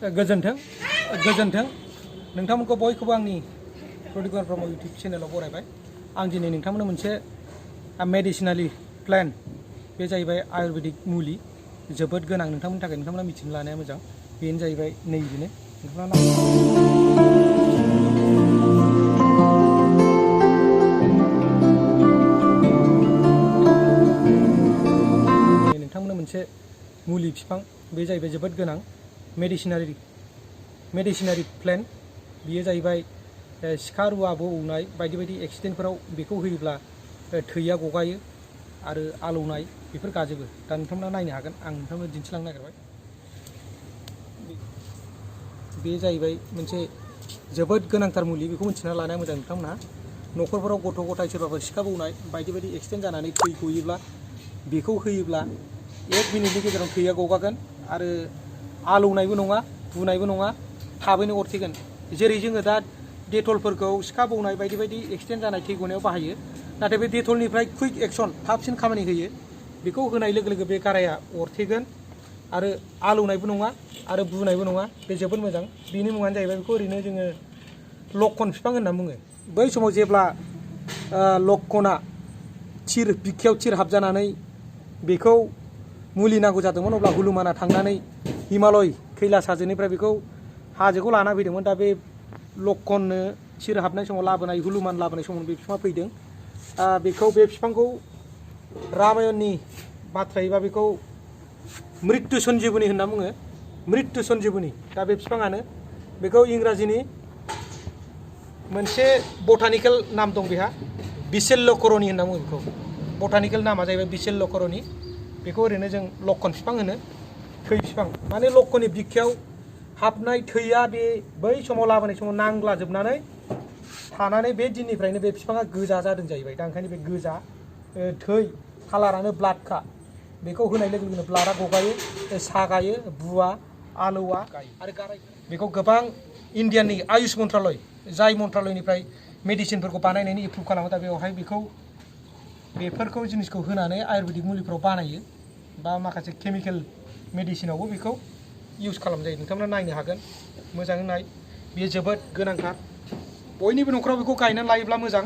गोजोन्थों गोजोन्थों नोंथांमोनखौ बयखौबो आंनि प्रदिकुमार ब्रह्म इउटुब चेनेलाव बरायबाय। आं दिनै नोंथांमोननो मोनसे मेडिसिनारि प्लेन्ट बे जाहैबाय आयुर्वेदिक मुलि जोबोद गोनां नोंथांमोननि थाखाय नोंथांमोना मिथिनो लानाया मोजां। बेनो जाहैबाय नैबेनो नोंथांमोननो मोनसे मुलि बिफां बे जाहैबाय जोबोद गोनां मेडिसिनारि प्लेन्ट। बियो जाहैबाय सिखा रुवा बौनाय बायदि बायदि एक्सिडेन्टफोराव बेखौ होयोब्ला थैया गगायो आरो आलौनाय बेफोर गाजोबो। दा नोंथांमोना नायनो हागोन, आं नोंथांमोननो दिन्थिलांनो नागिरबाय। बे जाहैबाय मोनसे जोबोद गोनांथार मुलि, बेखौ मिथिना लानाया मोजां। नोंथांमोनहा न'खरफोराव गथ' गथाय सोरबाफोर सिखा बौनाय बायदि बायदि एक्सिडेन्ट जानानै थै गयोब्ला बेखौ होयोब्ला 1 मिनिटनि गेजेराव थैया गगागोन आरो आलौनायबो नङा, बुनायबो नङा, थाबैनो अरथेगोन। जेरै जोङो दा डेटलफोरखौ सिखा बौनाय बायदि बायदि एक्सिडेन्ट जानाय थै गनायाव बाहायो, नाथाय बे डेटलनिफ्राय कुइक एक्सन थाबसिन खामानि होयो। बेखौ होनाय लोगो लोगो बे गाराया अरथेगोन आरो आलौनायबो नङा आरो बुनायबो नङा। बे जोबोद मोजां। बिनि मुङानो जाहैबाय, बेखौ ओरैनो जोङो लक्षन बिफां होनना बुङो। बै समाव जेब्ला लक्षना बिखायाव थिर हाबजानानै बेखौ मुलि नांगौ जादोंमोन, अब्ला हुलुमाना थांनानै हिमालय कैलास हाजोनिफ्राय बेखौ हाजोखौ लाना फैदोंमोन। दा बे लक्षननो थिर हाबनाय समाव लाबोनाय, हुलुमान लाबोनाय समाव बे बिफाङा फैदों। बे बिफांखौ रामायणनि बाथ्रायैबा बेखौ मृत्यु सन्जीवनी होनना बुङो, मृत्यु सन्जीवनी। दा बे बिफाङानो, बेखौ इंराजिनि मोनसे बटानिकेल नाम दं, बेहा बिसेल्लकरणी होनना बुङो। बेखौ बटानिकेल नामा जाहैबाय बिसेल्लकरणी। बेखौ ओरैनो जों लक्षन बिफां होनो, थै बिफां। माने लक्षननि बिखायाव हाबनाय थैया बै समाव लाबोनाय समाव नांग्लाजोबनानै थानानै बे दिननिफ्रायनो बे बिफाङा गोजा जादों जाहैबाय। दा ओंखायनो बे गोजा थै कालारानो ब्लाडखा। बेखौ होनाय लोगो लोगोनो ब्लाडा गगायो, सागायो, बुवा, आलौवा आरो गाराय। बेखौ गोबां इण्डियाननि आयुष मन्त्रालय, जाय मन्त्रालयनिफ्राय मेडिसिनफोरखौ बानायनायनि एप्रुभ खालामो, दा बेवहाय बेफोरखौ जिनिसखौ होनानै आयुर्वेदिक मुलिफ्राव बानायो बा माखासे केमिकेल मेडिसिनावबो बेखौ इउज खालामजायो। नोंथांमोना नायनो हागोन, मोजाङै नाय। बेयो जोबोद गोनांथार। बयनिबो न'खराव बेखौ गायनानै लायोब्ला मोजां।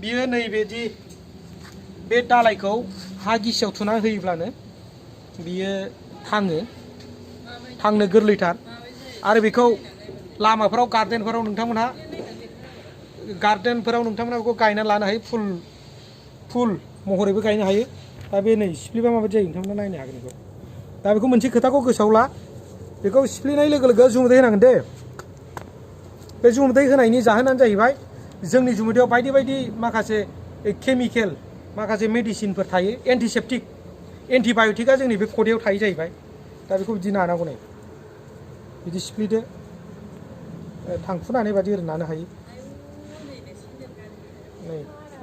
बियो नैबेदि बे दालायखौ हा गिसियाव थुनानै होयोब्लानो बियो थांनो गोरलैथार। आरो बेखौ लामाफोराव गार्देनफोराव नोंथांमोनहा बेखौ गायनानै लानो हायो। फुल महरैबो गायनो हायो। दा बे नै सिफ्लेबा माबायदि जायो नोंथांमोना नायनो हागोन बेखौ। दा बेखौ मोनसे खोथाखौ गोसोआव ला, बेखौ सिफ्लेनाय लोगो लोगो जुमुदै होनांगोन दे। बे जुमुदै होनायनि जाहोनानो जाहैबाय, जोंनि जुमुदैयाव बायदि बायदि माखासे केमिकेल, माखासे मेडिसिनफोर थायो, एन्टिसेप्टिक, एन्टिबाय'टिकआ जोंनि बे खदैयाव थायो जाहैबाय। दा बेखौ बिदि नानांगौ, नै बिदि सिफ्लेदो, थांफुनानै बादि ओरै नानो हायो। नै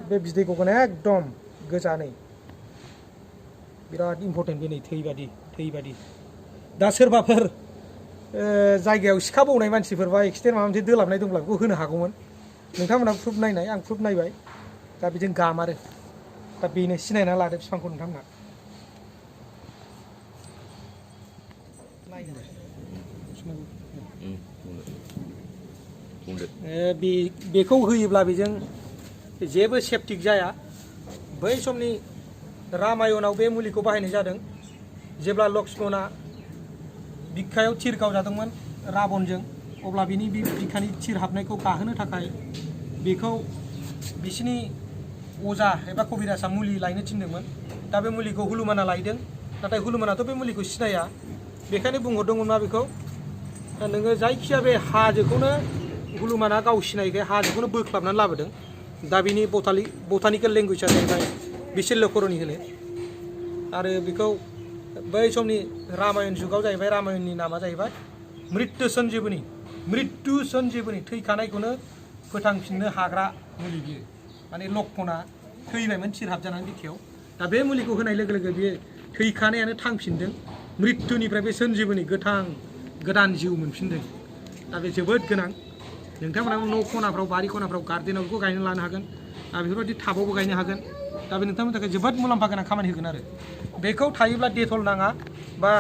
बे बिदै गगोनाया एकदम गोजा, नै बिराद इम्परटेन्ट। बे नै थै बादि। दा सोरबाफोर जायगायाव सिखा बौनाय मानसिफोर बा एक्सिडेन्ट माबा मोनसे दोलाबनाय दंब्ला बेखौ होनो हागौमोन। नोंथांमोनहा प्रुफ नायनाय, आं प्रुफ नायबाय। दा बिदिनो गामारो। दा बेनो, सिनायना लादो बिफांखौ नोंथांमोना। बेखौ होयोब्ला बेजों जेबो सेप्टिक जाया। बै समनि रामायणाव बे मुलिखौ बाहायनाय जादों, जेब्ला लक्ष्मणा बिखायाव थिर गावजादोंमोन राबनजों, अब्ला बिनि बिखानि थिर हाबनायखौ गाहोनो थाखाय बेखौ बिसिनि अजा एबा कबिराजआ मुलि लायनो थिनदोंमोन। दा बे मुलिखौ हुलुमाना लायदों, नाथाय हुलुमानाथ' बे मुलिखौ सिनाया। बेखायनो बुंहरदोंमोन मा, बेखौ नोङो जायखिया बे हाजोखौनो, हुलुमाना गाव सिनायखाय हाजोखौनो बोख्लाबनानै लाबोदों। दा बिनि बटानिकेल लेंगुवेजआ जाहैबाय बिसेल्लकरणी होनो। आरो बेखौ बै समनि रामायण जुगाव जाहैबाय, रामायणनि नामा जाहैबाय मृत्यु सन्जीवनी। थैखानायखौनो फोथांफिननो हाग्रा मुलि बियो। माने लक्षना थैबायमोन थिर हाबजानानै बिखायाव। दा बे मुलिखौ होनाय लोगो लोगो बेयो थैखानायानो थांफिनदों, मृत्युनिफ्राय बे सन्जीवनी गोदान जिउ मोनफिनदों। दा बे जोबोद गोनां। नोंथांमोनाबो न' खनाफ्राव, बारि खनाफ्राव, गार्देनाव बेखौ गायनानै लानो हागोन। दा बेफोरबायदि टाबावबो गायनो हागोन। दा बे नोंथांमोननि थाखाय जोबोद मुलाम्फा गोनां खामानि होगोन। आरो बेखौ थायोब्ला डेटल नाङा बा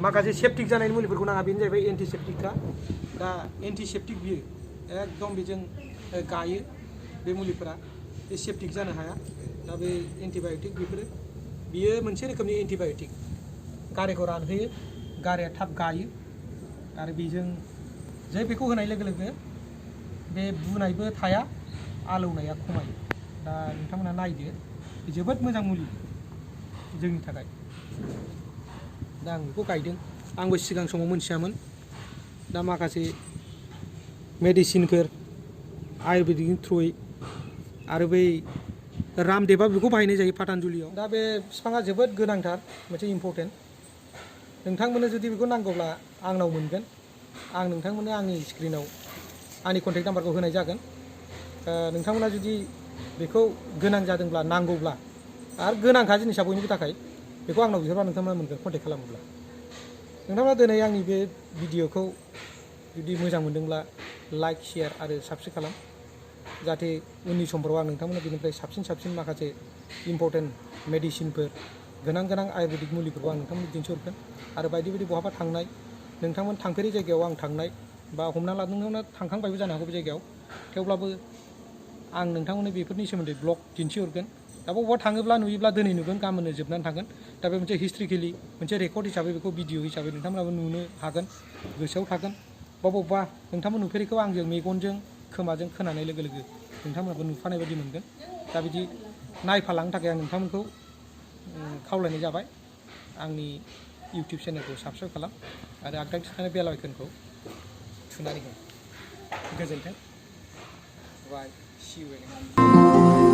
माखासे सेप्टिक जानायनि मुलिफोरखौ नाङा बेनो जाहैबाय एन्टिसेप्टिकखा दा एन्टिसेप्टिक बियो एकदम बेजों गायो बे मुलिफोरा बे सेप्टिक जानो हाया दा बे एन्टिबाय'टिक बियो मोनसे रोखोमनि एन्टिबाय'टिक गारायखौ रानहोयो गाराया थाब गायो आरो बेजों जे बेखौ होनाय लोगो लोगो बे बुनायबो थाया आलौनाया खमायो दा नोंथांमोना नायदो जोबोद मोजां मुलि जोंनि थाखाय दा आं बेखौ गायदों आंबो सिगां समाव मोनथियामोन दा माखासे मेडिसिनफोर आयुर्वेदिकनि थ्रुयै आरो बै रामदेबा बेखौ बाहायनाय जायो पातानजुलियाव दा बे बिफाङा जोबोद गोनांथार मोनसे इम्परटेन्ट नोंथांमोननो जुदि बेखौ नांगौब्ला आंनाव मोनगोन आं नोंथांमोननो आंनि स्क्रिनाव आंनि कन्टेक्ट नाम्बारखौ होनाय जागोन नोंथांमोना जुदि बेखौ गोनां जादोंब्ला नांगौब्ला आरो गोनांखा जिनिसा बयनिबो थाखाय बेखौ आंनाव बिहरबा नोंथांमोना मोनगोन कन्टेक्ट खालामोब्ला नोंथांमोना दिनै आंनि बे भिडिअखौ जुदि मोजां मोनदोंब्ला लाइक शेयार आरो साबस्क्राइब खालाम जाहाथे उननि समफोराव आं नोंथांमोननो बेनिफ्राय साबसिन माखासे इम्परटेन्ट मेडिसिनफोर गोनां आयुर्वेदिक मुलिफोरखौ आं नोंथांमोननो दिन्थिहरगोन आरो बायदि बहाबा थांनाय नोंथांमोन थांफेरै जायगायाव आं थांनाय बा हमना ला नोंथांमोना थांखांबायबो जानो हागौ बे जायगायाव थेवब्लाबो आं नोंथांमोननो बेफोरनि सोमोन्दै ब्लग दिन्थिहरगोन दा बबावबा थाङोब्ला नुयोब्ला दिनै नुगोन गाबोननो जोबनानै थागोन दा बे मोनसे हिस्ट्रिकेलि मोनसे रेकर्ड हिसाबै बेखौ भिडिअ हिसाबै नोंथांमोनाबो नुनो हागोन गोसोआव थागोन बबावबा नोंथांमोन नुफेरैखौ आंजों मेगनजों खोमाजों खोनानाय लोगो लोगो नोंथांमोनाबो नुफानाय बायदि मोनगोन दा बिदि नायफालांनो थाखाय आं नोंथांमोनखौ खावलायनाय जाबाय आंनि इउटिउब चेनेलखौ साबस्क्राइब खालाम आरो आगदाथिं थानाय बेल आइकनखौ थुनानै हो गोजोन्थों बाय सि इउ